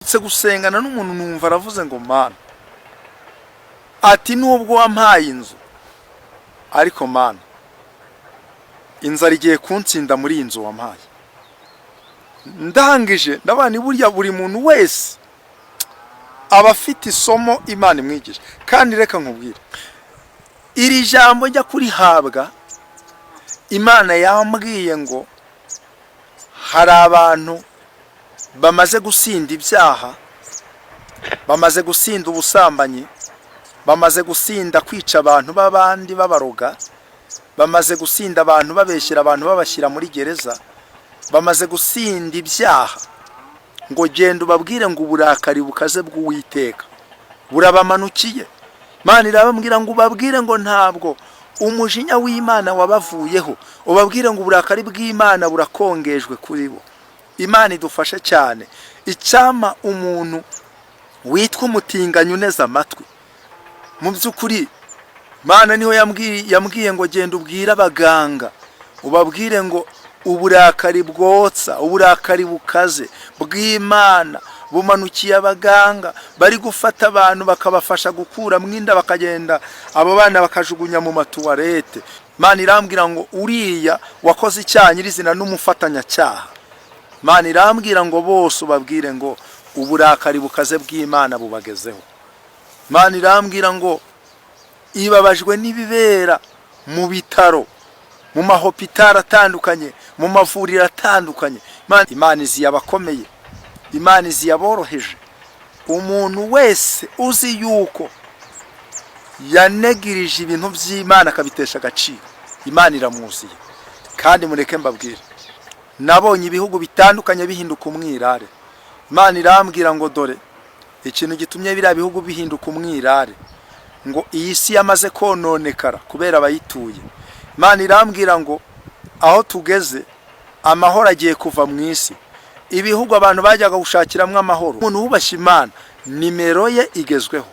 Mperutse gusengana n'umuntu, numva aravuze ngo: "Mana," ati, "nubwo wampaye inzu, ariko Mana, inzara igiye kuntsinda muri iyi nzu wampaye." Ndangije ndabona ni burya buri muntu wese aba afite isomo Imana imwigisha. Kandi reka nkubwire, iri jambo njya kurihabwa, Imana yambwiye ngo hari abantu bamaze gusinda ibyaha, bamaze gusinda ubusambanyi, bamaze gusinda kwica abantu b'abandi babaroga, bamaze gusinda abantu babeshyera abantu babashyira muri gereza, bamaze gusinda ibyaha, ngo genda ubabwire ngo uburakari bukaze bw'Uwiteka burabamanukiye. Imana irababwira ngo ubabwire ngo ntabwo umujinya w'Imana wabavuyeho, ubabwire ngo uburakari bw'Imana burakongejwe kuri bo. Imana idufashe cyane. Icyama umuntu witwa umutinganyi uneze amatwi, mu by'ukuri Imana niho yambwiye ngo genda ubwire abaganga, ubabwire ngo uburakari bwotsa, uburakari bukaze bw'Imana bumanukiye abaganga bari gufata abantu bakabafasha gukuramo inda, bakagenda abo bana bakajugunya mu matuwarete. Imana irambwira ngo uriya wakoze icyaha nyirizina n'umufatanyacyaha, Imana irambwira ngo bose ubabwire ngo uburakari bukaze bw'Imana bubagezeho. Imana irambwira ngo ibabajwe n'ibibera mu bitaro, mu mahopitari atandukanye, mu mavuriro atandukanye. Imana iziye abakomeye, Imana iziye aboroheje. Umuntu wese uzi yuko yanegirije ibintu by'Imana akabitesha agaciro, Imana iramuziye. Kandi mureke mbabwire, nabonye ibihugu bitandukanye bihinduka umwirare. Imana irambwira ngo dore ikintu gitumye biriya bihugu bihinduka umwirare, ngo iyi si yamaze kononekara kubera abayituye. Imana irambwira ngo aho tugeze, amahoro agiye kuva mu isi. Ibihugu abantu bajyaga gushakiramo amahoro, umuntu wubashye Imana nimero ye igezweho,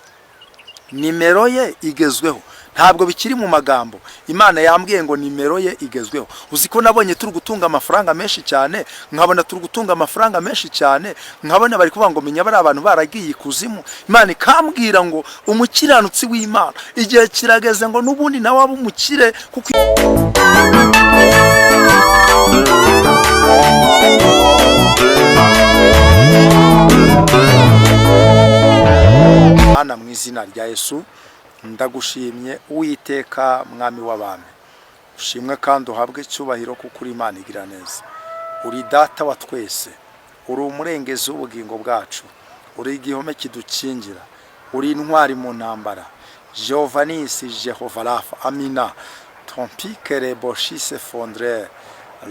nimero ye igezweho, ntabwo bikiri mu magambo. Imana yambwiye ngo nimero ye igezweho. Uzi ko nabonye turi gutunga amafaranga menshi cyane, nkabona turi gutunga amafaranga menshi cyane, nkabona bari kuvuga ngo menya bari abantu baragiye ikuzimu. Imana ikambwira ngo umukiranutsi w'Imana igihe kirageze ngo n'ubundi nawe abe umukire kuko Mana, mu izina rya Yesu, ndagushimye Uwiteka Mwami w'abami. Ushimwe kandi uhabwe icyubahiro kuko uri Imana igira neza, uri Data wa twese, uri umurengezi w'ubugingo bwacu, uri igihome kidukingira, uri intwari mu ntambara, Jehova Nisi, Jehova Rafa, amina tompike reboshise fondre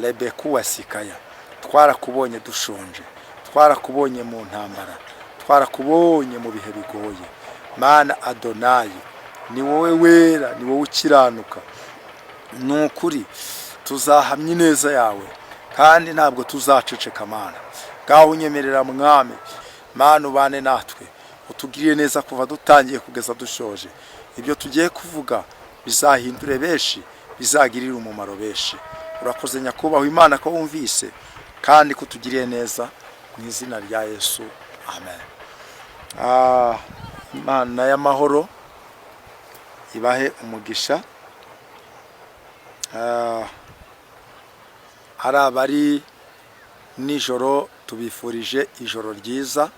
rebekuwa sikaya. Twarakubonye dushonje, twarakubonye mu ntambara, twarakubonye mu bihe bigoye. Mana Adonayi, ni wowe wera, ni wowe ukiranuka. Ni ukuri tuzahamya ineza yawe kandi ntabwo tuzaceceka. Mana, ngaho unyemerera, Mwami Mana, ubane natwe, utugirire neza kuva dutangiye kugeza dushoje. Ibyo tugiye kuvuga bizahindure benshi, bizagirire umumaro benshi. Urakoze Nyakubahwa Imana ko wumvise kandi ko utugiriye neza, mu izina rya Yesu, amen. Imana y'amahoro ibahe umugisha. Ari abari nijoro, tubifurije ijoro ryiza.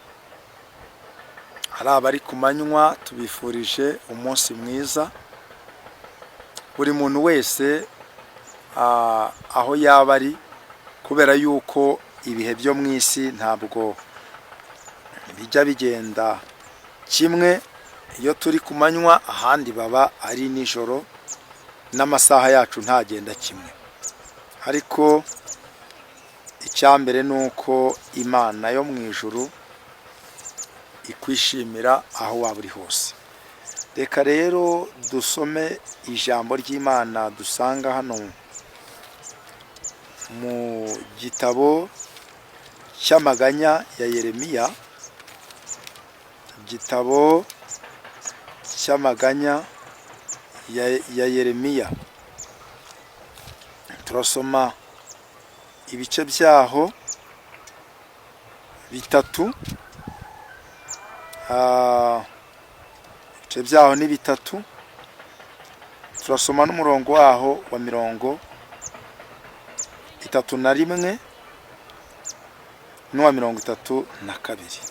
Ari abari ku manywa, tubifurije umunsi mwiza. Buri muntu wese aho yaba ari, kubera yuko ibihe byo mu isi ntabwo bijya bigenda kimwe. Iyo turi ku manywa, ahandi baba ari nijoro, n'amasaha yacu ntagenda kimwe. Ariko icya mbere ni uko Imana yo mu ijuru ikwishimira aho waba uri hose. Reka rero dusome ijambo ry'Imana dusanga hano mu gitabo cy'Amaganya ya Yeremiya, igitabo cy'Amaganya ya Yeremiya. Turasoma ibice byaho bitatu. Ibice byaho ni bitatu. Turasoma n'umurongo waho wa 31 n'uwa 32.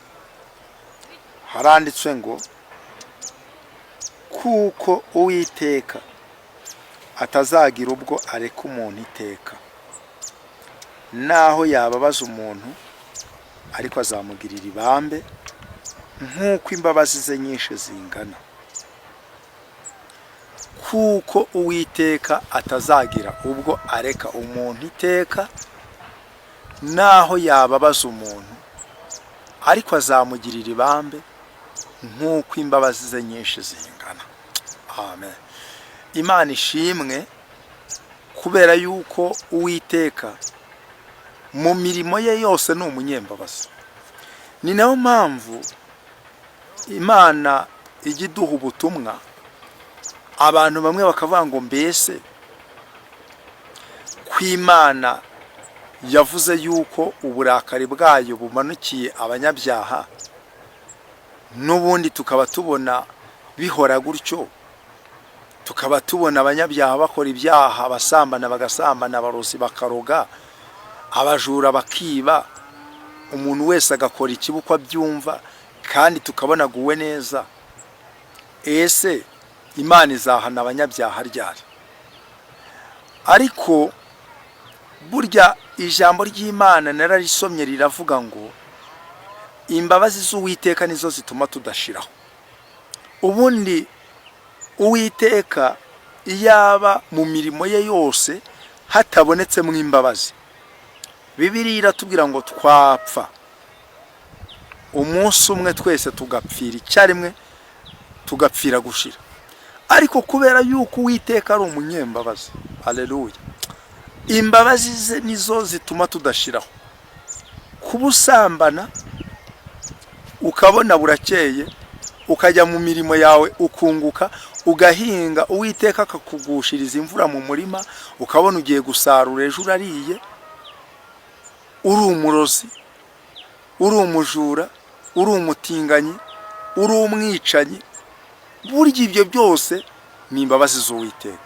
Haranditswe ngo: "Kuko Uwiteka atazagira ubwo areka umuntu iteka, naho yababaza umuntu, ariko azamugirira ibambe nk'uko imbabazi ze nyinshi zingana." Kuko Uwiteka atazagira ubwo areka umuntu iteka, naho yababaza umuntu, ariko azamugirira ibambe nk'uko imbabazi ze nyinshi zingana. Amen. Imana ishimwe, kubera yuko Uwiteka mu mirimo ye yose ni umunyembabazi. Ni nayo mpamvu Imana ijya iduha ubutumwa, abantu bamwe bakavuga ngo: "Mbese ko Imana yavuze yuko uburakari bwayo bumanukiye abanyabyaha, n'ubundi tukaba tubona bihora gutyo, tukaba tubona abanyabyaha bakora ibyaha, abasambana bagasambana, abarozi bakaroga, abajura bakiba, umuntu wese agakora ikibi uko abyumva, kandi tukabona aguwe neza, ese Imana izahana abanyabyaha ryari?" Ariko burya ijambo ry'Imana nararisomye, riravuga ngo imbabazi z'Uwiteka nizo zituma tudashiraho. Ubundi Uwiteka iyaba mu mirimo ye yose hatabonetsemo imbabazi, Bibiliya iratubwira ngo twapfa umunsi umwe twese, tugapfira icyarimwe, tugapfira gushira. Ariko kubera yuko Uwiteka ari umunyembabazi, aleluya, imbabazi ze nizo zituma tudashiraho. Kuba usambana, ukabona burakeye, ukajya mu mirimo yawe, ukunguka, ugahinga, Uwiteka akakugushiriza imvura mu murima, ukabona ugiye gusarura, ejo urariye, uri umurozi, uri umujura, uri umutinganyi, uri umwicanyi, burya ibyo byose ni imbabazi z'Uwiteka.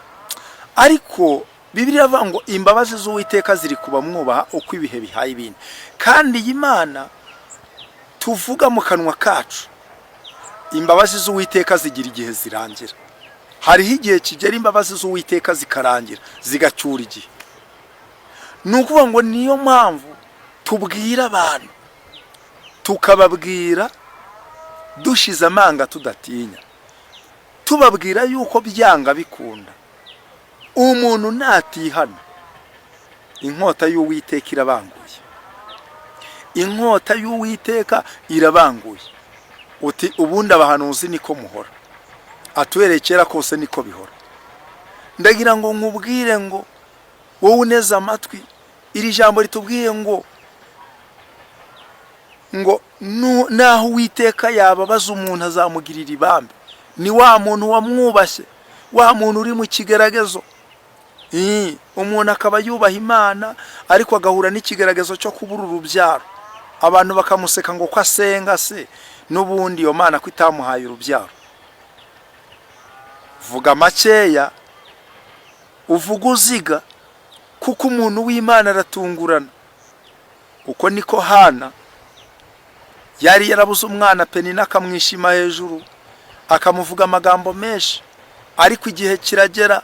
Ariko Bibiliya iravuga ngo imbabazi z'Uwiteka ziri ku bamwubaha uko ibihe bihaye ibindi. Kandi iyi Mana tuvuga mu kanwa kacu, imbabazi z'Uwiteka zigira igihe zirangira. Hariho igihe kigera imbabazi z'Uwiteka zikarangira, zigacyura igihe. Ni ukuvuga ngo niyo mpamvu tubwira abantu, tukababwira dushize amanga, tudatinya, tubabwira yuko byanga bikunda umuntu natihana, inkota y'Uwiteka irabanguye, inkota y'Uwiteka irabanguye. Uti: "Ubundi abahanuzi niko muhora atuhereye kera kose, niko bihora." Ndagira ngo nkubwire ngo wowe uneze amatwi iri jambo ritubwiye ngo naho Uwiteka yababaza umuntu, azamugirira ibambe. Ni wa muntu wamwubashye, wa muntu uri mu kigeragezo. Umuntu akaba yubaha Imana, ariko agahura n'ikigaragazo cyo kubura urubyaro, abantu bakamuseka ngo ko asenga se n'ubundi iyo Mana ko itamuhaye urubyaro? Vuga makeya, uvuga uziga, kuko umuntu w'Imana aratungurana. Uko niko Hana yari yarabuze umwana, Penina akamwishima hejuru, akamuvuga amagambo menshi, ariko igihe kiragera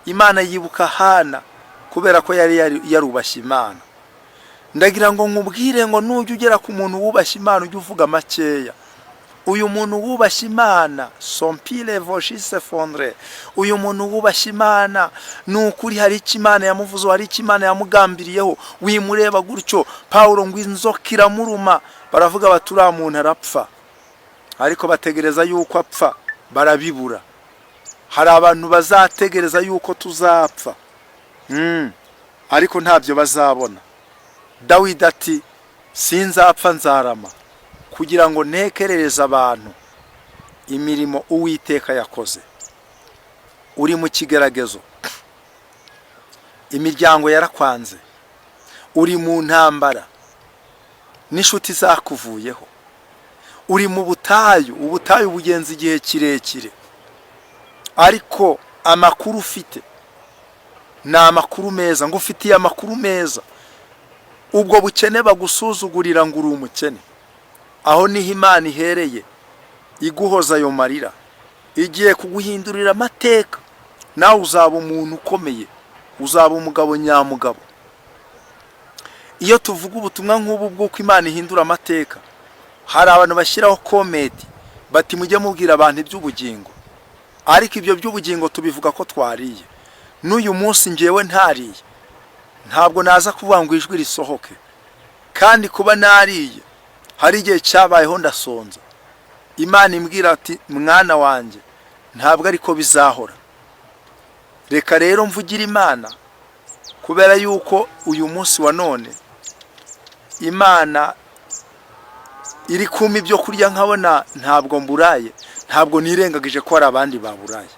Imana yibuka Hana kubera ko yari yarubashye Imana. Ndagira ngo nkubwire ngo nujya ugera ku muntu wubashye Imana, ujye uvuga makeya. Uyu muntu wubashye Imana, sompire voshise fondre, uyu muntu wubashye Imana, ni ukuri hari icyo Imana yamuvuzeho, hari icyo Imana yamugambiriyeho. Wimureba gutyo. Pawulo ngo inzoka iramuruma, baravuga bati: "Uriya muntu arapfa." Ariko bategereza yuko apfa, barabibura. Hari abantu bazategereza yuko tuzapfa, ariko ntabyo bazabona. Dawidi ati: "Sinzapfa, nzarama kugira ngo ntekerereze abantu imirimo Uwiteka yakoze." Uri mu kigeragezo, imiryango yarakwanze, uri mu ntambara n'inshuti zakuvuyeho, Uri mu butayu, ubutayu bugenza igihe kirekire, ariko amakuru ufite ni amakuru meza. Ngo ufitiye amakuru meza. Ubwo bukene bagusuzugurira ngo uri umukene, aho niho Imana ihereye iguhoza ayo marira. Igiye kuguhindurira amateka, nawe uzaba umuntu ukomeye, uzaba umugabo nyamugabo. Iyo tuvuga ubutumwa nk'ubu bw'uko Imana ihindura amateka, hari abantu bashyiraho comment bati: "Mujye mubwira abantu iby'ubugingo." Ariko ibyo by'ubugingo tubivuga ko twariye. N'uyu munsi ngewe ntariye, ntabwo naza kuvuga ngo ijwi risohoke. Kandi kuba nariye, hari igihe cyabayeho ndasonza, Imana imbwira ati: "Mwana wanjye, ntabwo ariko bizahora." Reka rero mvugire Imana, kubera yuko uyu munsi wa none Imana iri kumpa ibyo kurya, nkabona ntabwo mburaye, ntabwo nirengagije ko hari abandi baburaye.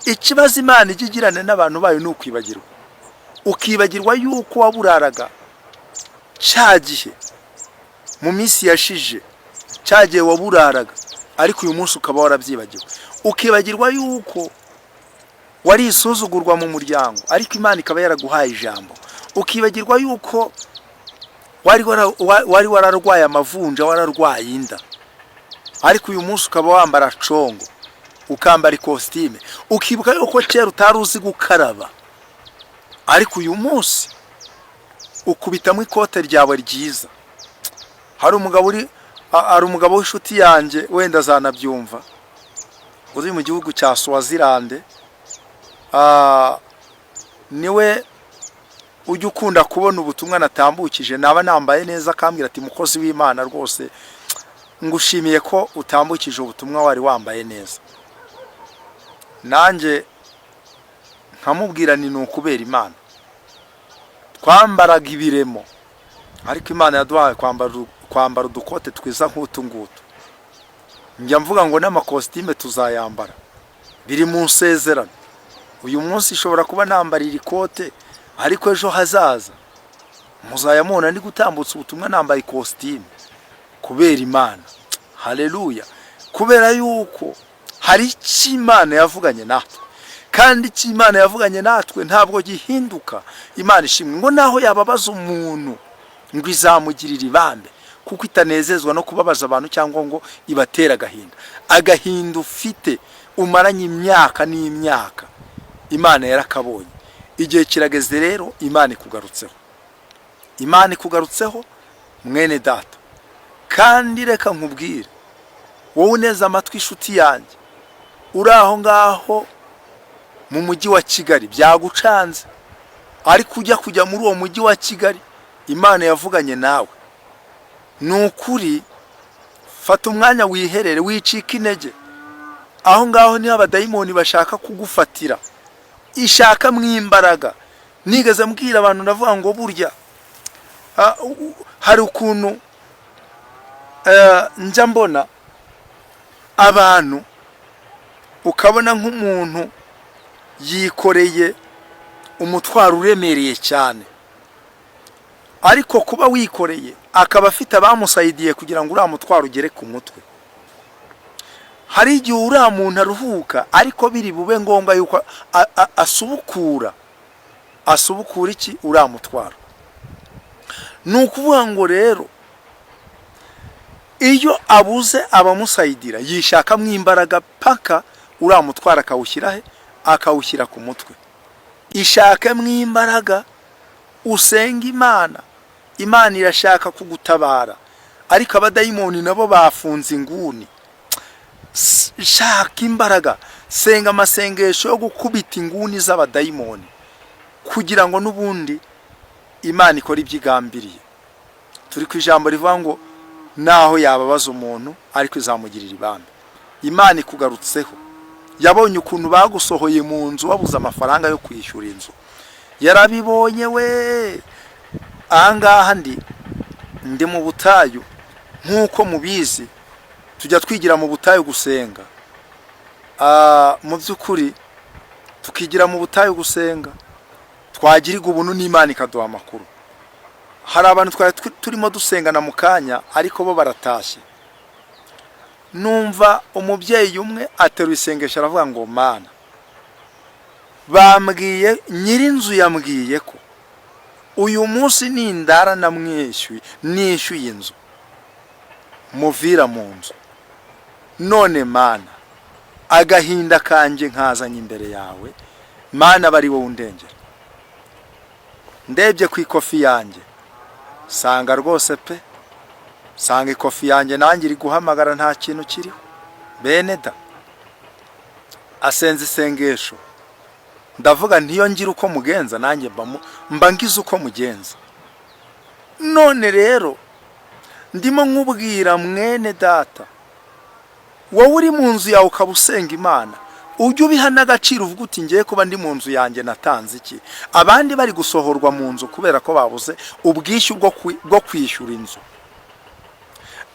Ikibazo Imana ijya igirana n'abantu bayo ni ukwibagirwa, ukibagirwa yuko waburaraga cya gihe mu minsi yashije, cya gihe waburaraga, ariko uyu munsi ukaba warabyibagiwe. Ukibagirwa yuko wari isuzugurwa mu muryango, ariko Imana ikaba yaraguhaye ijambo. Ukibagirwa yuko wari wararwaye amavunja, wararwaye inda, ariko uyu munsi ukaba wambara congo, ukambara ikositime. Ukibuka yuko kera utari uzi gukaraba, ariko uyu munsi ukubitamo ikote ryawe ryiza. Hari umugabo w'inshuti yanjye, wenda azanabyumva, uri mu gihugu cya Swazilande. Niwe ujya ukunda kubona ubutumwa natambukije, naba nambaye neza akambwira ati: "Mukozi w'Imana, rwose ngushimiye ko utambukije ubutumwa wari wambaye neza." Nanjye nkamubwira ni ukubera Imana. Twambaraga ibiremo, ariko Imana yaduhaye kwambara udukote twiza nk'utu ngutu. Njya mvuga ngo n'amakositime tuzayambara, biri mu nsezerano. Uyu munsi ishobora kuba nambara iri kote, ariko ejo hazaza muzayamubona ndi gutambutsa ubutumwa nambaye ikositime, kubera Imana. Haleluya! Kubera yuko hari icyo Imana yavuganye natwe, kandi icyo Imana yavuganye natwe ntabwo gihinduka. Imana ishimwe. Ngo naho yababaza umuntu, ngo izamugirira ibambe, kuko itanezezwa no kubabaza abantu cyangwa ngo ibatere agahinda. Agahinda ufite umaranye imyaka n'imyaka, Imana yarakabonye. Igihe kirageze rero, Imana ikugarutseho, Imana ikugarutseho, mwene data. Kandi reka nkubwire, wowe uneze amatwi, inshuti yanjye, uri aho ngaho mu mujyi wa Kigali byagucanze, ariko ujya kujya muri uwo mujyi wa Kigali Imana yavuganye nawe. Ni ukuri, fata umwanya wiherere, wicika intege. Aho ngaho niho abadayimoni bashaka kugufatira, ishaka mu imbaraga. Nigeze mbwira abantu, ndavuga ngo burya hari ukuntu njya mbona abantu, ukabona nk'umuntu yikoreye umutwaro uremereye cyane, ariko kuba wikoreye akaba afite abamusayidiye kugira ngo uriya mutwaro ugere ku mutwe. Hari igihe uriya muntu aruhuka, ariko biri bube ngombwa yuko asubukura iki? Uriya mutwaro. Ni ukuvuga ngo rero iyo abuze abamusayidira, yishakamo imbaraga paka uriya mutwaro akawushyira he? Akawushyira ku mutwe. Ishakemo imbaraga, usenga Imana. Imana irashaka kugutabara, ariko abadayimoni nabo bafunze inguni. Shaka imbaraga, senga amasengesho yo gukubita inguni z'abadayimoni, kugira ngo n'ubundi Imana ikora ibyo igambiriye. Turi ku ijambo rivuga ngo naho yababaza umuntu, ariko izamugirira ibambe. Imana ikugarutseho. Yabonye ukuntu bagusohoye mu nzu, wabuze amafaranga yo kwishyura inzu, yarabibonye we. Ahangaha ndi mu butayu, nk'uko mubizi tujya twigira mu butayu gusenga. Mu by'ukuri tukigira mu butayu gusenga, twagirirwa ubuntu n'Imana ikaduha amakuru. Hari abantu twari turimo dusengana mu kanya, ariko bo baratashye. Numva umubyeyi umwe ateruye isengesho, aravuga ngo: "Mana, bambwiye, nyir'inzu yambwiye ko uyu munsi nindara namwishyuye, nishyuye inzu, muvira mu nzu. None Mana, agahinda kanjye nkazanye imbere yawe. Mana, bari wowe undengera." Ndebye ku ikofi yanjye, sanga rwose pe, sanga ikofi yanjye nanjye iri guhamagara, nta kintu kiriho. Bene da, asenze isengesho, ndavuga ntiyo ngira uko mugenza, nanjye mba ngize uko mugenza. None rero ndimo nkubwira, mwene data, wowe uri mu nzu yawe ukaba usenga Imana, ujye ubiha n'agaciro, uvuga uti: "Ngiye kuba ndi mu nzu yanjye, natanze iki abandi bari gusohorwa mu nzu kubera ko babuze ubwishyu bwo kwishyura inzu?"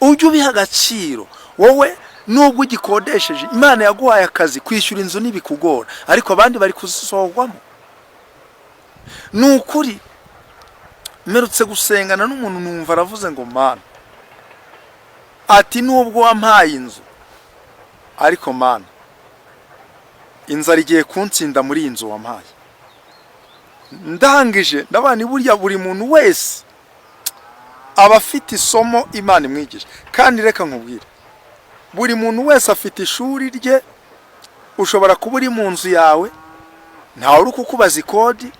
Ujye ubiha agaciro. Wowe nubwo ugikodesheje, Imana yaguhaye akazi, kwishyura inzu ntibikugora, ariko abandi bari kuzisohorwamo. Ni ukuri, mperutse gusengana n'umuntu, numva aravuze ngo: "Mana," ati, "nubwo wampaye inzu, ariko Mana, inzara igiye kuntsinda muri iyi nzu wampaye." Ndangije ndabona ni burya buri muntu wese aba afite isomo Imana imwigisha. Kandi reka nkubwire, buri muntu wese afite ishuri rye. Ushobora kuba uri mu nzu yawe, ntawe uri kukubaza ikodi,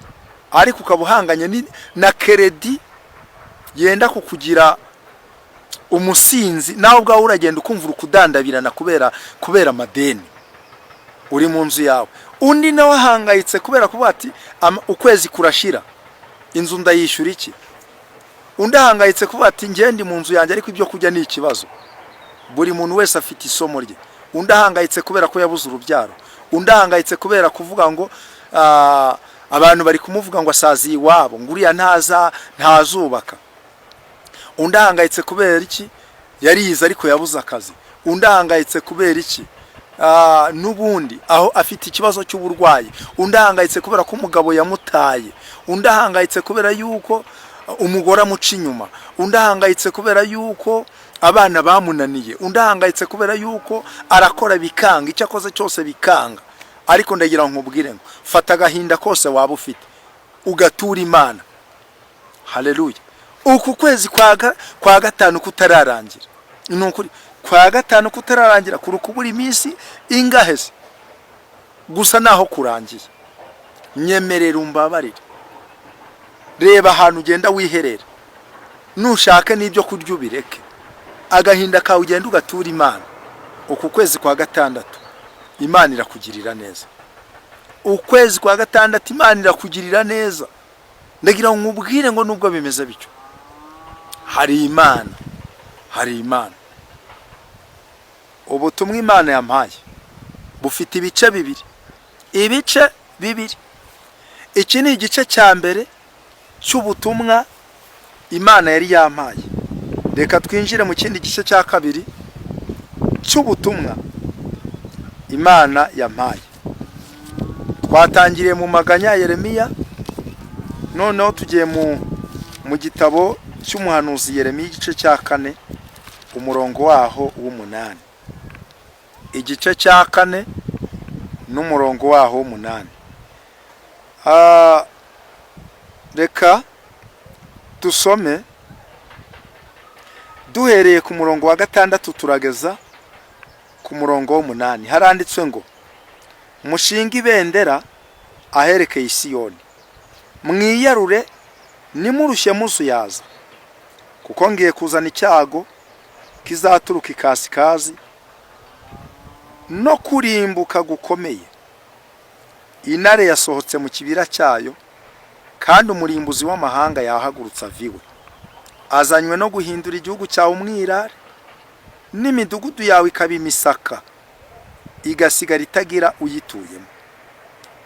ariko ukaba uhanganye na crédit yenda kukugira umusinzi. Nawe ubwawe uragenda ukumva uri kudandabirana kubera amadeni, uri mu nzu yawe. Undi nawe ahangayitse kubera kuvuga ati: "Ukwezi kurashira, inzu ndayishyura iki?" Undi ahangayitse kuvuga ati: "Njye ndi mu nzu yanjye, ariko ibyo kurya ni ikibazo." Buri muntu wese afite isomo rye. Undi ahangayitse kubera ko yabuze urubyaro. Undi ahangayitse kubera kuvuga ngo abantu bari kumuvuga ngo asaziye iwabo, ngo uriya ntaza, ntazubaka. Undi ahangayitse kubera iki? Yarize ariko yabuze akazi. Undi ahangayitse kubera iki? N'ubundi aho afite ikibazo cy'uburwayi. Undi ahangayitse kubera ko umugabo yamutaye. Undi ahangayitse kubera yuko umugore amuca inyuma. Undi ahangayitse kubera yuko abana bamunaniye. Undi ahangayitse kubera yuko arakora bikanga, icyo akoze cyose bikanga. Ariko ndagira ngo nkubwire ngo fata agahinda kose waba ufite, ugatura Imana. Haleluya! Uku kwezi kwa gatanu kutararangira, ni ukuri, kwa gatanu kutararangira, kuri kubura iminsi ingahe se gusa naho kurangiye, nyemerera umbabarire. Reba ahantu ugenda wiherera, nushaka n'ibyo kurya ubireke, agahinda kawe ugenda ugatura Imana. Uku kwezi kwa gatandatu Imana irakugirira neza. Ukwezi kwa gatandatu Imana irakugirira neza. Ndagira ngo nkubwire ngo nubwo bimeze bityo, hari Imana, hari Imana. Ubutumwa Imana yampaye bufite ibice bibiri, ibice bibiri. Iki ni igice cya mbere cy'ubutumwa Imana yari yampaye. Reka twinjire mu kindi gice cya kabiri cy'ubutumwa Imana yampaye. Twatangiriye mu maganya ya Yeremiya, noneho tugiye mu gitabo cy'umuhanuzi Yeremiya, igice cya 4, umurongo waho w'8. Igice cya 4 n'umurongo waho w'8. Reka dusome duhereye ku murongo wa 6 turageza ku murongo w'8. Haranditswe ngo: "Mushinge ibendera aherekeye Isiyoni, mwiyarure, nimurushye muzuyaza, kuko ngiye kuzana icyago kizaturuka ikasikazi no kurimbuka gukomeye. Intare yasohotse mu kibira cyayo, kandi umurimbuzi w'amahanga yahagurutse aviwe, azanywe no guhindura igihugu cyawe umwirare, n'imidugudu yawe ikaba imisaka, igasigara itagira uyituyemo.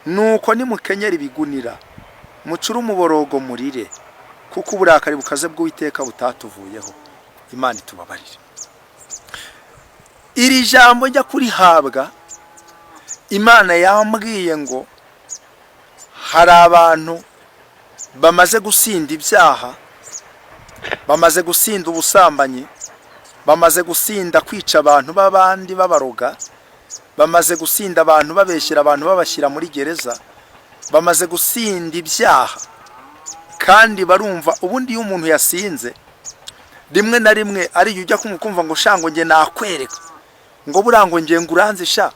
Nuko nimukenyera ibigunira, mucure umuborogo, murire, kuko uburakari bukaze bw'Uwiteka butatuvuyeho." Imana itubabarire. Iri jambo njya kurihabwa, Imana yambwiye ngo hari abantu bamaze gusinda ibyaha. Bamaze gusinda ubusambanyi, bamaze gusinda kwica abantu b'abandi babaroga, bamaze gusinda abantu babeshyera abantu babashyira muri gereza, bamaze gusinda ibyaha. Kandi barumva ubundi iyo umuntu yasinze, rimwe na rimwe ariyo ujya kumva ngo sha, ngo njye nakwereka, ngo buriya ngo ngiye ngo uranze sha,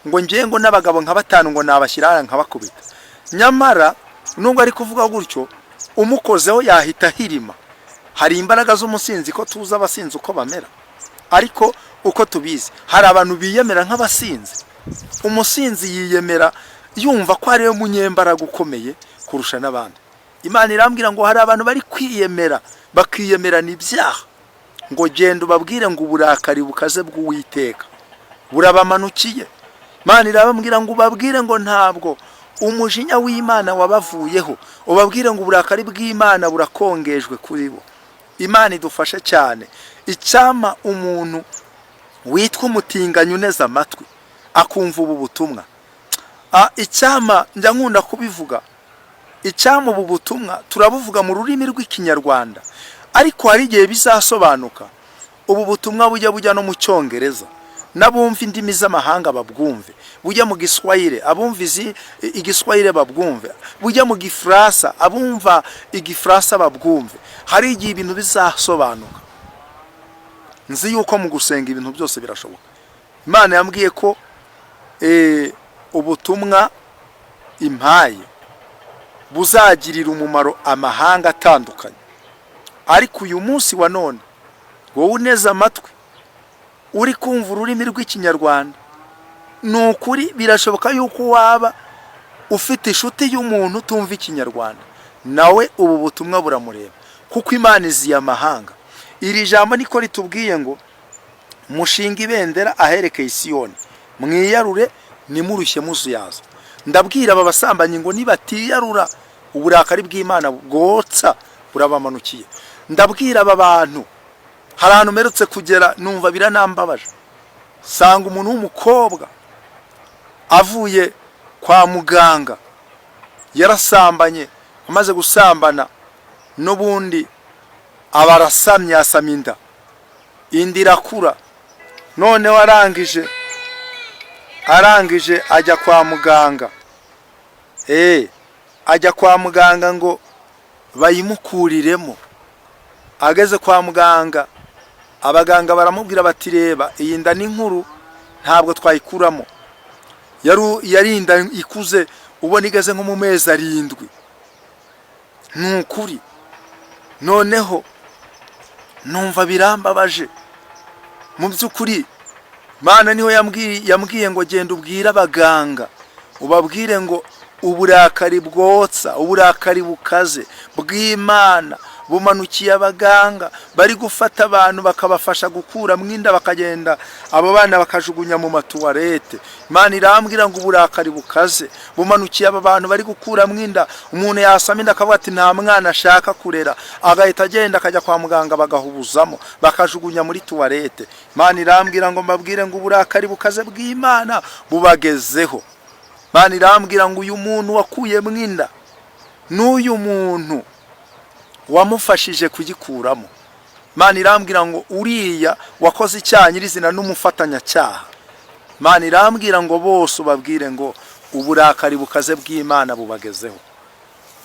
ngo ngiye ngo n'abagabo nka batanu ngo nabashyira hariya nkabakubita. Nyamara nubwo ari kuvuga gutyo, umukozeho yahita ahirima. Hari imbaraga z'umusinzi, ko tuzi abasinzi uko bamera. Ariko uko tubizi, hari abantu biyemera nk'abasinzi. Umusinzi yiyemera yumva ko ariwe munyembaraga ukomeye kurusha n'abandi. Imana irambwira ngo hari abantu bari kwiyemera, bakiyemerana ibyaha, ngo genda ubabwire ngo uburakari bukaze bw'Uwiteka burabamanukiye. Imana irababwira ngo ubabwire ngo ntabwo umujinya w'Imana wabavuyeho, ubabwire ngo uburakari bw'Imana burakongejwe kuri bo. Imana idufashe cyane. Icyampa umuntu witwa umutinganyi uneze amatwi akumva ubu butumwa. Icyampa, njya nkunda kubivuga, icyampa ubu butumwa turabuvuga mu rurimi rw'Ikinyarwanda, ariko hari igihe bizasobanuka, ubu butumwa bujya no mu Cyongereza, n'abumva indimi z'amahanga babwumve, bujya mu Giswahili, abumva Igiswahili babwumve, bujya mu Gifaransa, abumva Igifaransa babwumve. Hari igihe ibintu bizasobanuka. Nzi yuko mu gusenga ibintu byose birashoboka. Imana yambwiye ko ubutumwa impaye buzagirira umumaro amahanga atandukanye. Ariko uyu munsi wa none, wowe uneze amatwi uri kumva ururimi rw'Ikinyarwanda, ni ukuri birashoboka yuko waba ufite inshuti y'umuntu utumva Ikinyarwanda, nawe ubu butumwa buramureba, kuko Imana iziye amahanga. Iri jambo niko ritubwiye ngo mushinge ibendera aherekeye Isiyoni, mwiyarure, nimurushye muzuyaza. Ndabwira aba basambanyi ngo nibatiyarura, uburakari bw'Imana bwotsa burabamanukiye. Ndabwira aba bantu, hari ahantu mperutse kugera numva biranambabaje, sanga umuntu w'umukobwa avuye kwa muganga yarasambanye, amaze gusambana n'ubundi aba arasamye, yasama inda, inda irakura. Noneho arangije ajya kwa muganga, ajya kwa muganga ngo bayimukuriremo. Ageze kwa muganga, abaganga baramubwira bati: "Reba, iyi nda ni nkuru, ntabwo twayikuramo." Yari inda ikuze, ubona igeze nko mu mezi 7, ni ukuri. Noneho numva birambabaje mu by'ukuri. Mana niho yambwiye ngo genda ubwire abaganga, ubabwire ngo uburakari bwotsa, uburakari bukaze bw'Imana bumanukiye abaganga bari gufata abantu bakabafasha gukuramo inda, bakagenda abo bana bakajugunya mu matuwarete. Imana irambwira ngo uburakari bukaze bumanukiye aba bantu bari gukuramo inda. Umuntu yasama inda akavuga ati nta mwana ashaka kurera, agahita agenda akajya kwa muganga bagahubuzamo, bakajugunya muri tuwarete. Imana irambwira ngo mbabwire ngo uburakari bukaze bw'Imana bubagezeho. Imana irambwira ngo uyu muntu wakuyemo inda n'uyu muntu wamufashije kugikuramo, Imana irambwira ngo uriya wakoze icyaha nyirizina n'umufatanyacyaha, Imana irambwira ngo bose ubabwire ngo uburakari bukaze bw'Imana bubagezeho.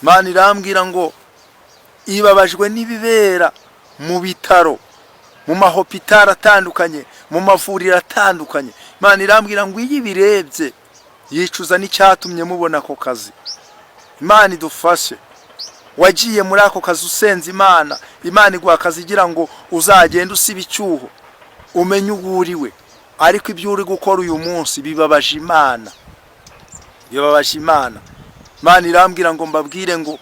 Imana irambwira ngo ibabajwe n'ibibera mu bitaro, mu mahopitari atandukanye, mu mavuriro atandukanye. Imana irambwira ngo iyo ibirebye yicuza n'icyatumye mubona ako kazi. Imana idufashe. Wagiye muri ako kazi usenza Imana, Imana iguha akazi igira ngo uzagende usiba icyuho, umenye uwo uriwe. Ariko ibyo uri gukora uyu munsi bibabaje Imana, bibabaje Imana. Imana irambwira ngo mbabwire ngo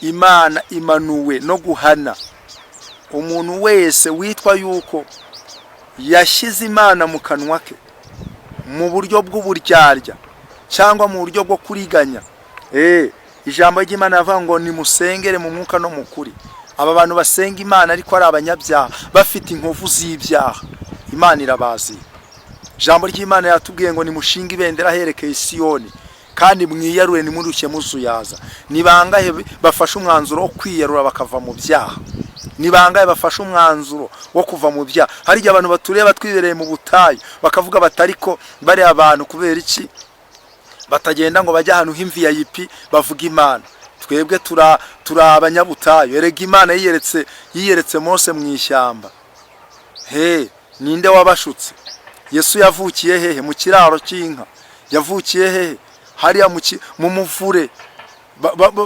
Imana imanuwe no guhana umuntu wese witwa yuko yashyize Imana mu kanwa ke mu buryo bw'uburyarya cyangwa mu buryo bwo kuriganya. Ijambo ry'Imana rivuga ngo nimusengere mu mwuka no mu kuri. Aba bantu basenga Imana ariko ari abanyabyaha, bafite inkovu z'ibyaha, Imana irabazi. Ijambo ry'Imana yatubwiye ngo nimushinge ibendera aherekeye Isiyoni, kandi mwiyarure, nimurushye muzuyaza. Ni bangahe bafashe umwanzuro wo kwiyarura bakava mu byaha? Ni bangahe bafashe umwanzuro wo kuva mu byaha? Hari igihe abantu batureba twibereye mu butayu bakavuga bati: "Ariko bariya abantu kubera iki batagenda ngo bajye ahantu h'imVIP bavuga Imana? Twebwe turi abanyabutayu." Erega Imana yiyeretse Mose mu ishyamba. He, ninde wabashutse? Yesu yavukiye hehe? Mu kiraro cy'inka. Yavukiye hehe? Hariya mu muvure.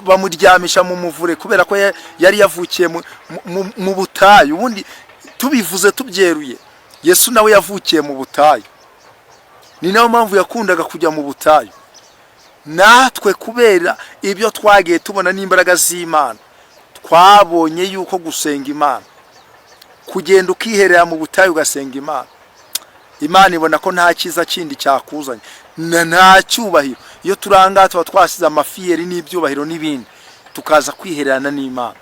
Bamuryamisha mu muvure kubera ko yari yavukiye mu butayu. Ubundi tubivuze tubyeruye, Yesu nawe yavukiye mu butayu, ni nayo mpamvu yakundaga kujya mu butayu. Natwe kubera ibyo twagiye tubona n'imbaraga z'Imana, twabonye yuko gusenga Imana, kugenda ukiherera mu butayu ugasenga Imana, Imana ibona ko nta cyiza kindi cyakuzanye, nta cyubahiro. Iyo turangaha tuba twasize amafiyeri n'ibyubahiro n'ibindi, tukaza kwihererana n'Imana.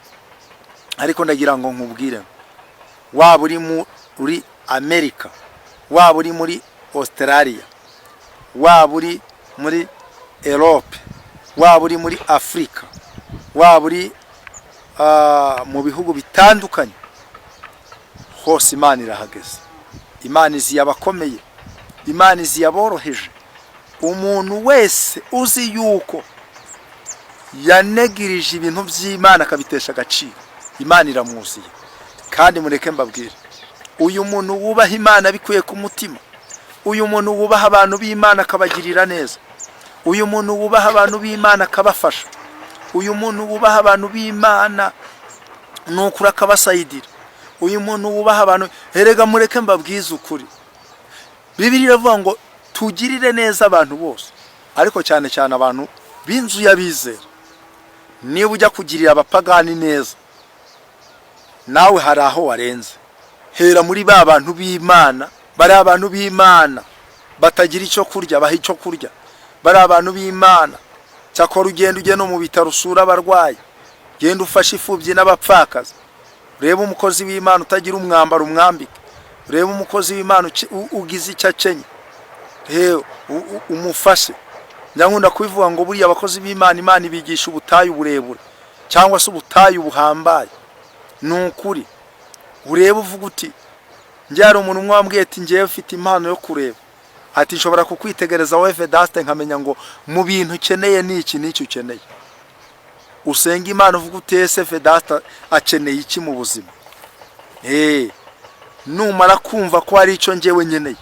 Ariko ndagira ngo nkubwire, waba uri muri Amerika, waba uri muri Australia, waba uri muri Europe, waba uri muri Afurika, waba uri mu bihugu bitandukanye hose, Imana irahageze. Imana iziye abakomeye, Imana iziye aboroheje. Umuntu wese uzi yuko yanegirije ibintu by'Imana akabitesha agaciro, Imana iramuziye. Kandi mureke mbabwire, uyu muntu wubaha Imana bikuye ku mutima, uyu muntu wubaha abantu b'Imana akabagirira neza, uyu muntu wubaha abantu b'Imana akabafasha, uyu muntu wubaha abantu b'Imana ni ukuri akabasayidira, uyu muntu wubaha abantu, erega mureke mbabwize ukuri, Bibiliya iravuga ngo tugirire neza abantu bose, ariko cyane cyane abantu b'inzu y'abizera. Niba ujya kugirira abapagani neza, nawe hari aho warenze. Hera muri ba bantu b'Imana. Bari abantu b'Imana batagira icyo kurya, baha icyo kurya. Bari abantu b'Imana. Cyakora ugenda ujye no mu bitaro usura abarwayi, genda ufashe imfubyi n'abapfakazi, urebe umukozi w'Imana utagira umwambaro umwambike, urebe umukozi w'Imana ugize icyo akenye, umufashe. Nkunda kubivuga ngo buriya abakozi b'Imana, Imana ibigisha ubutayu burebure cyangwa se ubutayu buhambaye. Ni ukuri, urebe uvuga uti: "Njye hari umuntu umwe wambwiye ati: 'Ngewe ufite impano yo kureba,' ati: 'Nshobora kukwitegereza wowe Vedaste, nkamenya ngo mu bintu ukeneye ni iki n'iki ukeneye.'" Usenga Imana uvuga uti: "Ese Vedaste akeneye iki mu buzima?" Numara kumva ko hari icyo ngewe nkeneye,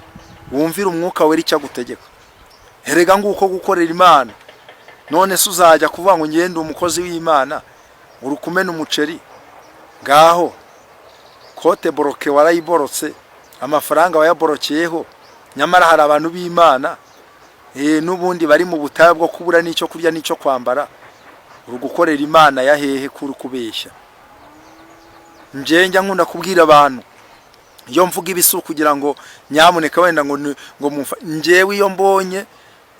wumvire Umwuka Wera icyo agutegeka. Erega nguko gukorera Imana. None se uzajya kuvuga ngo ngende umukozi w'Imana, uri kumena umuceri ngaho, compte bloqué warayiborotse, amafaranga wayaborokeyeho, nyamara hari abantu b'Imana n'ubundi bari mu butayu bwo kubura n'icyo kurya n'icyo kwambara? Uri gukorera Imana ya hehe kuri kubeshya? Njye nkunda kubwira abantu, iyo mvuga ibisu kugira ngo nyamuneka wenda ngo njyewe iyo mbonye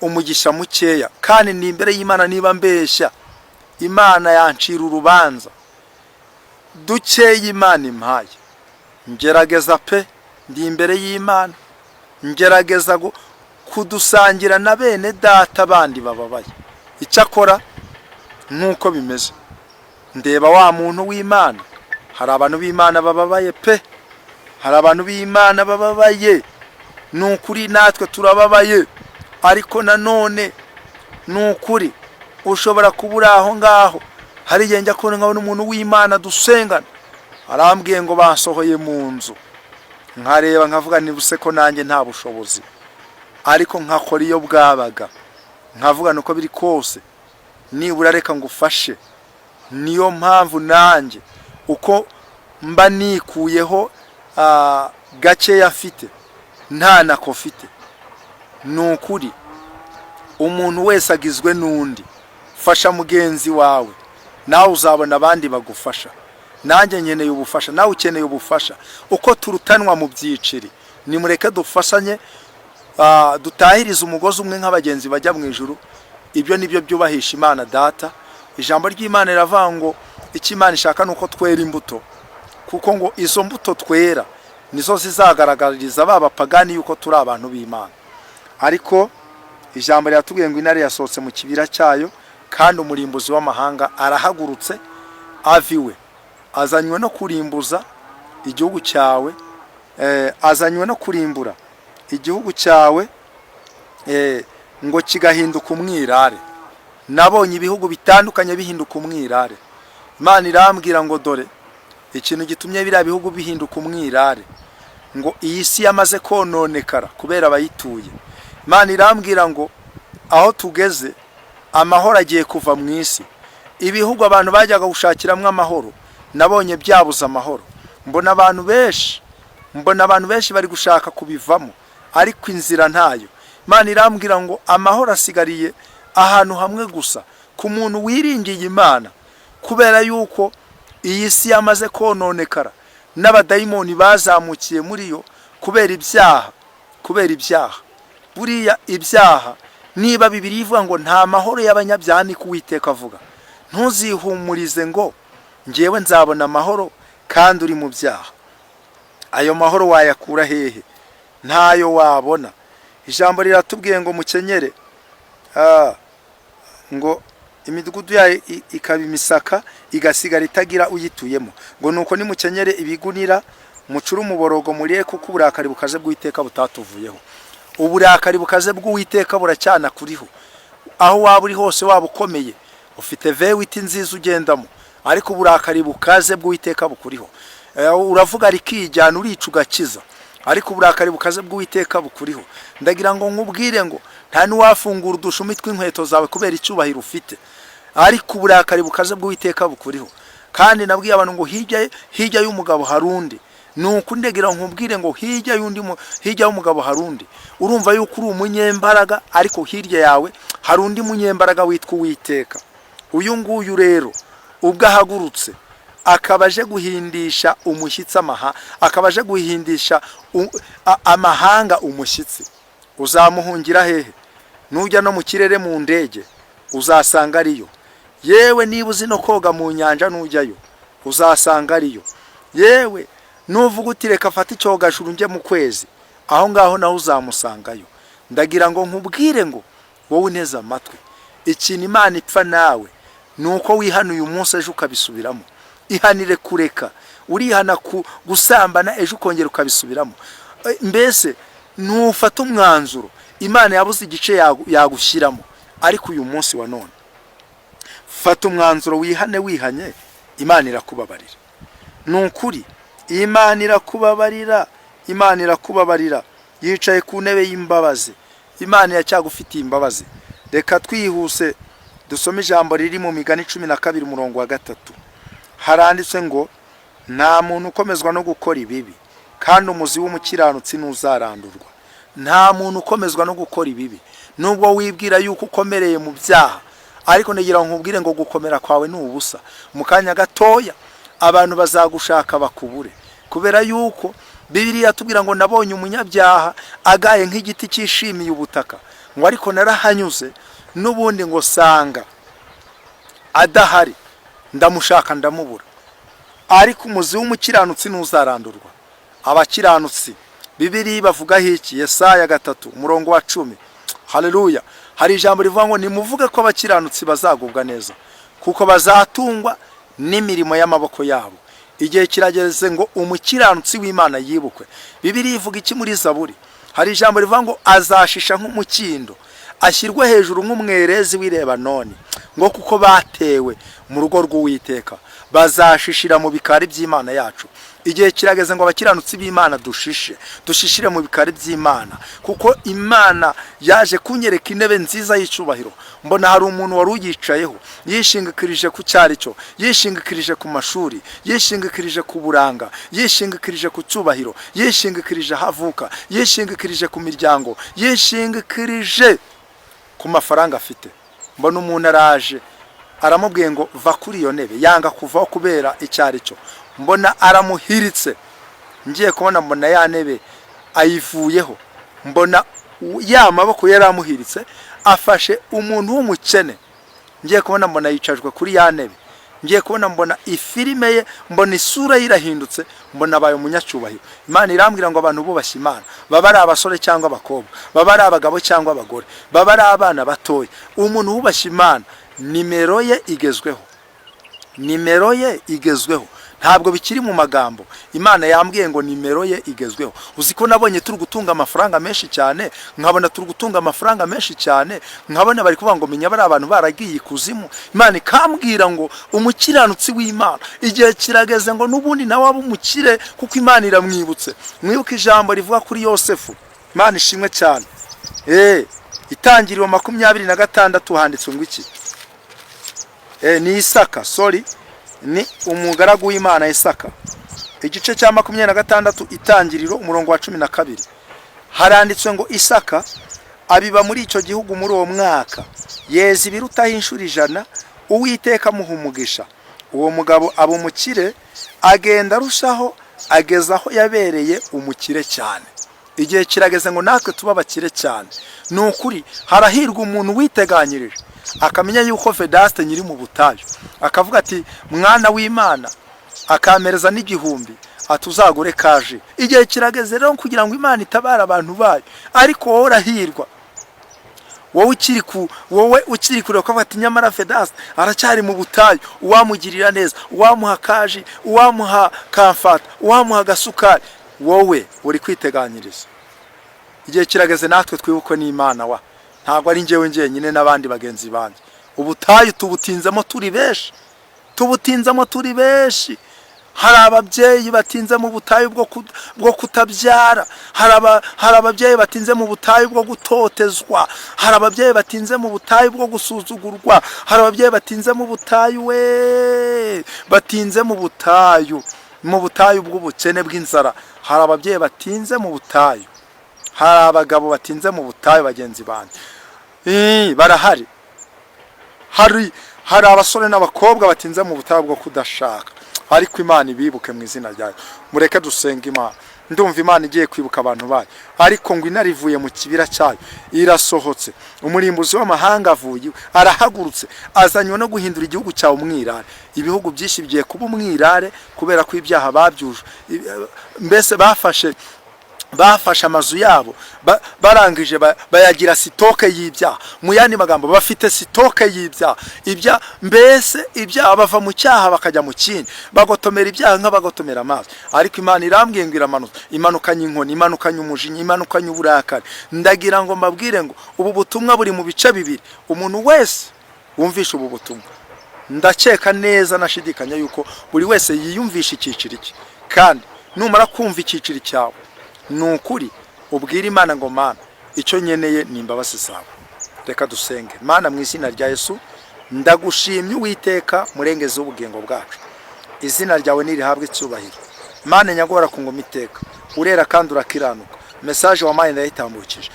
umugisha mukeya, kandi ni imbere y'Imana, niba mbeshya Imana yancira urubanza, dukeya Imana impaye ngerageza pe, ndi imbere y'Imana, ngerageza kudusangira na bene data bandi bababaye. Icyakora nk'uko bimeze, ndeba wa muntu w'Imana, hari abantu b'Imana bababaye pe, hari abantu b'Imana bababaye. Ni ukuri natwe turababaye, ariko nanone ni ukuri ushobora kuba uri aho ngaho. Hari igihe njya kubona nkabona umuntu w'Imana dusengana arambwiye ngo basohoye mu nzu, nkareba nkavuga nibuse ko nanjye nta bushobozi, ariko nkakora iyo bwabaga, nkavuga nuko biri kose nibura reka ngufashe. Niyo mpamvu nanjye uko mba nikuyeho gakeya mfite, nta nako mfite. Ni ukuri umuntu wese agizwe n'undi. Fasha mugenzi wawe, nawe uzabona abandi bagufasha. Nanjye nkeneye ubufasha, nawe ukeneye ubufasha. Uko turutanwa mu byiciri, nimureke dufashanye, dutahirize umugozi umwe nk'abagenzi bajya mu ijuru. Ibyo nibyo byubahisha Imana Data. Ijambo ry'Imana riravuga ngo icyo Imana ishaka ni uko twera imbuto, kuko ngo izo mbuto twera nizo zizagaragariza ba bapagani yuko turi abantu b'Imana. Ariko ijambo riratubwiye ngo intare yasohotse mu kibira cyayo, kandi umurimbuzi w'amahanga arahagurutse ava iwe. Azanywe no kurimbuza igihugu cyawe, azanywe no kurimbura igihugu cyawe, ngo kigahinduka umwirare. Nabonye ibihugu bitandukanye bihinduka umwirare. Imana irambwira ngo dore ikintu gitumye biriya bihugu bihinduka umwirare, ngo iyi si yamaze kononekara kubera abayituye. Imana irambwira ngo aho tugeze amahoro agiye kuva mu isi. Ibihugu abantu bajyaga gushakiramo amahoro nabonye byabuze amahoro. Mbona abantu benshi bari gushaka kubivamo, ariko inzira ntayo. Imana irambwira ngo amahoro asigariye ahantu hamwe gusa, ku muntu wiringiye Imana, kubera yuko iyi si yamaze kononekara n'abadayimoni bazamukiye muri yo kubera ibyaha, kubera ibyaha. Buriya ibyaha, niba Bibiliya ivuga ngo nta mahoro y'abanyabyaha, ni ko Uwiteka avuga. Ntuzihumurize ngo ngewe nzabona amahoro kandi uri mu byaha. Ayo mahoro wayakura hehe? Ntayo wabona. Ijambo riratubwiye ngo mukenyere, ngo imidugudu yayo ikaba imisaka, igasigara itagira uyituyemo, ngo nuko nimukenyere ibigunira, mucure umuborogo, murire, kuko uburakari bukaze bw'Uwiteka butatuvuyeho. Uburakari bukaze bw'Uwiteka buracyana kuriho. Aho waba uri hose, waba ukomeye, ufite V8 nziza ugendamo, ariko uburakari bukaze bw'Uwiteka bukuriho. Uravuga rikijyana, urica ugakiza, ariko uburakari bukaze bw'Uwiteka bukuriho. Ndagira ngo nkubwire ngo nta n'uwafungura udushumi tw'inkweto zawe kubera icyubahiro ufite, ariko uburakari bukaze bw'Uwiteka bukuriho. Kandi nabwiye abantu ngo hirya y'umugabo hari undi. Ni uku ndagira nkubwire ngo hirya y'umugabo hari undi. Urumva yuko uri umunyembaraga, ariko hirya yawe hari undi munyembaraga witwa Uwiteka. Uyu nguyu rero ubwo ahagurutse akaba aje guhindisha umushyitsi akaba aje guhindisha amahanga umushyitsi, uzamuhungira hehe? Nujya no mu kirere mu ndege uzasanga ariyo. Yewe, niba uzi no koga mu nyanja, nujyayo uzasanga ariyo. Yewe, nuvuga uti reka afate icyogajuru njye mu kwezi, aho ngaho naho uzamusangayo. Ndagira ngo nkubwire ngo wowe unteze amatwi, ikintu Imana ipfa nawe ni uko wihana uyu munsi, ejo ukabisubiramo. Ihanire kureka. Urihana ku gusambana, ejo ukongera ukabisubiramo. Mbese ntufate umwanzuro. Imana yabuze igice yagushyiramo, ariko uyu munsi wa none fata umwanzuro wihane. Wihanye, Imana irakubabarira. Ni ukuri, Imana irakubabarira, Imana irakubabarira. Yicaye ku ntebe y'imbabazi, Imana iracyagufitiye imbabazi. Reka twihuse dusome ijambo riri mu Migani 12 umurongo wa 3. Haranditse ngo nta muntu ukomezwa no gukora ibibi, kandi umuzi w'umukiranutsi ntuzarandurwa. Nta muntu ukomezwa no gukora ibibi. Nubwo wibwira yuko ukomereye mu byaha, ariko ndagira ngo nkubwire ngo gukomera kwawe ni ubusa. Mu kanya gatoya abantu bazagushaka bakubure, kubera yuko Bibiliya tubwira ngo nabonye umunyabyaha agaye nk'igiti cyishimiye ubutaka, ngo ariko narahanyuze n'ubundi ngo sanga adahari, ndamushaka ndamubura. Ariko umuzi w'umukiranutsi ntuzarandurwa. Abakiranutsi Bibiliya bavugaho iki? Yesaya 3 umurongo wa 10. Haleluya! Hari ijambo rivuga ngo nimuvuge ko abakiranutsi bazagubwa neza, kuko bazatungwa n'imirimo y'amaboko yabo. Igihe kirageze ngo umukiranutsi w'Imana yibukwe. Bibiliya ivuga iki muri Zaburi? Hari ijambo rivuga ngo azashisha nk'umukindo, ashyirwe hejuru nk'umwerezi w'i Lebanoni, ngo kuko batewe mu rugo rw'Uwiteka, bazashishira mu bikari by'Imana yacu. Igihe kirageze ngo abakiranutsi b'Imana dushishe, dushishire mu bikari by'Imana, kuko Imana yaje kunyereka intebe nziza y'icyubahiro. Mbona hari umuntu wari uyicayeho, yishingikirije ku cyari cyo, yishingikirije ku mashuri, yishingikirije ku buranga, yishingikirije ku cyubahiro, yishingikirije aho avuka, yishingikirije ku miryango, yishingikirije ku mafaranga afite. Mbona umuntu araje aramubwiye ngo va kuri iyo ntebe, yanga kuvaho kubera icyo ari cyo. Mbona aramuhiritse. Ngiye kubona mbona ya ntebe ayivuyeho, mbona ya maboko yari amuhiritse afashe umuntu w'umukene. Ngiye kubona mbona yicajwe kuri ya ntebe. Ngiye kubona mbona ifilime ye, mbona isura ye irahindutse, mbona abaye umunyacyubahiro. Imana irambwira ngo abantu bubashye Imana, baba ari abasore cyangwa abakobwa, baba ari abagabo cyangwa abagore, baba ari abana batoya, umuntu wubashye Imana nimero ye igezweho, nimero ye igezweho. Ntabwo ushobora kuba ufite nimero, Ntabwo bikiri mu magambo. Imana yambwiye ngo nimero ye igezweho. Uzi ko nabonye turi gutunga amafaranga menshi cyane, nkabona turi gutunga amafaranga menshi cyane, nkabona bari kuvuga ngo menya bari abantu baragiye ikuzimu. Imana ikambwira ngo umukiranutsi w'Imana, igihe kirageze ngo n'ubundi nawe abe umukire, kuko Imana iramwibutse. Mwibuke ijambo rivuga kuri Yosefu. Imana ishimwe cyane. Itangiriro 26 handitswe ngo iki? Ni Isaka, sorry, ni umugaragu w'Imana Isaka. Igice cya 26, Itangiriro, umurongo wa 12, haranditswe ngo: "Isaka abiba muri icyo gihugu muri uwo mwaka, yeza ibirutaho inshuro 100, Uwiteka amuha umugisha. Uwo mugabo aba umukire, agenda arushaho, ageza aho yabereye umukire cyane." Igihe kirageze ngo natwe tube abakire cyane. Ni ukuri, harahirwa umuntu witeganyirije, akamenya yuko Vedaste nyiri mu butayu, akavuga ati: "Mwana w'Imana," akampereza n'igihumbi, ati: "Uzagure kaje." Igihe kirageze rero kugira ngo Imana itabare abantu bayo. Ariko wowe urahirwa, wowe ukiri kure, ukavuga ati: "Nyamara Vedaste aracyari mu butayu, uwamugirira neza, uwamuha kaji, uwamuha kamfata, uwamuha agasukari." Wowe uri kwiteganyiriza. Igihe kirageze natwe twibukwe n'Imana wa. Ntabwo ari njyewe njyenyine, n'abandi bagenzi banjye. Ubutayu tubutinzemo turi benshi, tubutinzemo turi benshi. Hari ababyeyi batinze mu butayu bwo kutabyara, hari ababyeyi batinze mu butayu bwo gutotezwa, hari ababyeyi batinze mu butayu bwo gusuzugurwa, hari ababyeyi batinze mu butayu we, batinze mu butayu bw'ubukene, bw'inzara. Hari ababyeyi batinze mu butayu, hari abagabo batinze mu butayu. Bagenzi banjye barahari. Hari abasore n'abakobwa batinze mu butayu bwo kudashaka, ariko Imana ibibuke mu izina ryayo. Mureke dusenga Imana. Ndumva Imana igiye kwibuka abantu bayo. Ariko ngo intare ivuye mu kibira cyayo, irasohotse, umurimbuzi w'amahanga avuye iwe, arahagurutse, azanywe no guhindura igihugu cyawe umwirare. Ibihugu byinshi bigiye kuba umwirare kubera ko ibyaha babyuje. Mbese bafashe amazu yabo, barangije bayagira stock y'ibyaha. Mu yandi magambo, bafite stock y'ibyaha. Ibya mbese ibyaha, bava mu cyaha bakajya mu kindi, bagotomera ibyaha nk'abagotomera amazi. Ariko Imana irambwiye ngo iramanutse, imanukanye inkoni, imanukanye umujinya, imanukanye uburakari. Ndagira ngo mbabwire ngo ubu butumwa buri mu bice bibiri. Umuntu wese wumvisha ubu butumwa, ndakeka neza nashidikanya yuko buri wese yiyumvisha icyiciro cye. Kandi numara kumva icyiciro cyawe, ni ukuri ubwire Imana ngo: "Mana, icyo nkeneye ni imbabazi zawe." Reka dusenge. Mana, mu izina rya Yesu, ndagushimye Uwiteka murengezi w'ubugingo bwacu. Izina ryawe nirihabwe icyubahiro. Mana nyagora ku ngoma iteka, urera kandi urakiranuka. Message wampaye ndayitambukije,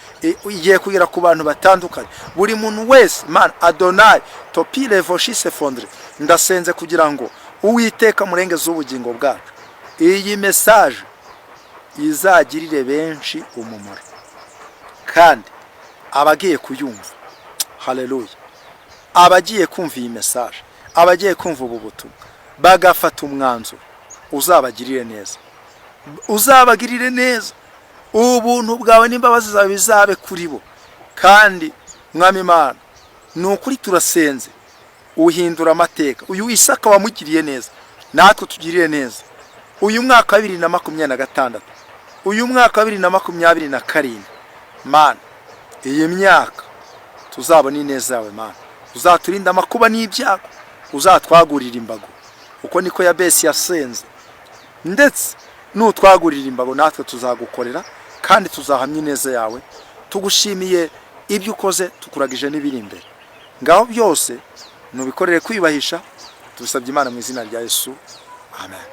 igiye kugera ku bantu batandukanye, buri muntu wese. Mana Adonayi topire voshise fondre, ndasenze kugira ngo Uwiteka murengezi w'ubugingo bwacu, iyi message izagirire benshi umumaro, kandi abagiye kuyumva, haleluya, abagiye kumva iyi message, abagiye kumva ubu butumwa bagafata umwanzuro, uzabagirire neza, uzabagirire neza. Ubuntu bwawe n'imbabazi zawe bizabe kuri bo. Kandi Mwami Imana, ni ukuri turasenze, uhindura amateka. Uyu Isaka wamugiriye neza, natwe tugirire neza. Uyu mwaka wa 2026, uyu mwaka wa 2027, Mana, iyi myaka tuzabona ineza yawe. Mana, uzaturinde amakuba n'ibyago, uzatwagurira imbago. Uko niko Yabesi yasenze. Ndetse nutwagurira imbago, natwe tuzagukorera kandi tuzahamya ineza yawe. Tugushimiye ibyo ukoze, tukuragije n'ibiri imbere. Ngaho byose nubikorere kwiyubahisha. Tubisabye Imana mu izina rya Yesu, amen.